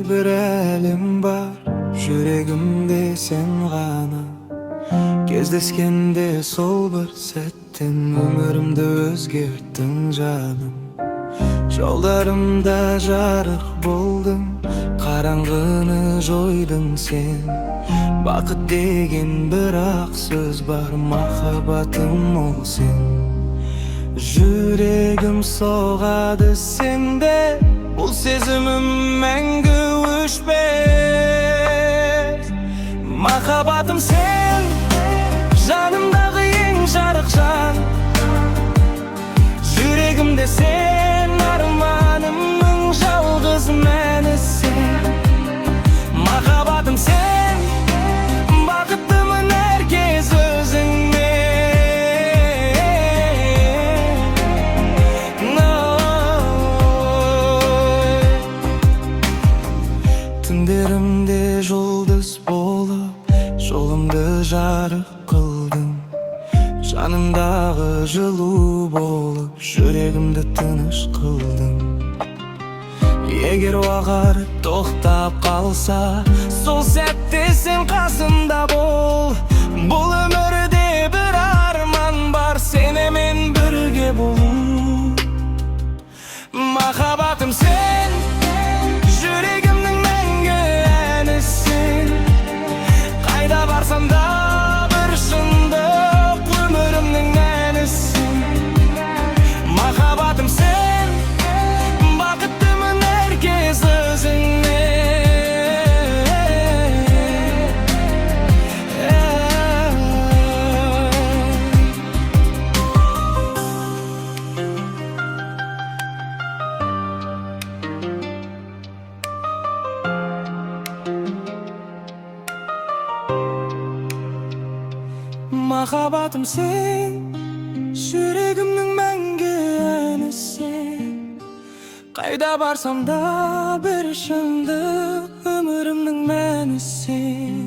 бір әлем бар, жүрегімде сен ғана. Кездескенде сол бір сәттен өмірімді өзгерттің, жаным. Жолдарымда жарық болдың, қараңғыны жойдың сен. Бақыт деген бір ақ сөз бар, махаббатым ол сен. Жүрегім соғады сенде, бұл сезімім мәңгі өшпес. Махаббатым сен, жанымдағы ең жарық жан. Жүрегімде сен, арманымның жалғыз мәні сен. Махаббатым сен, бақыттымын әр кез өзіңмен. No. Түндерімде жұлдыз болып, жолымды жарық қылдың. Жанымдағы жылу болып, жүрегімді тыныш қылдың. Егер уақыт тоқтап қалса, сол сәтте сен қасымда бол. Бұл өмірде бір арман бар, сенімен бірге болу. Махаббатым сен, жүрегімнің мәңгі әні сен. Қайда барсам да, бір шындық, өмірімнің мәні сен. Махаббатым сен, бақыттымын әр кез өзіңмен. Махаббатым сен, жүрегімнің мәңгі әні сен. Қайда барсам да, бір шындық, өмірімнің мәні сен.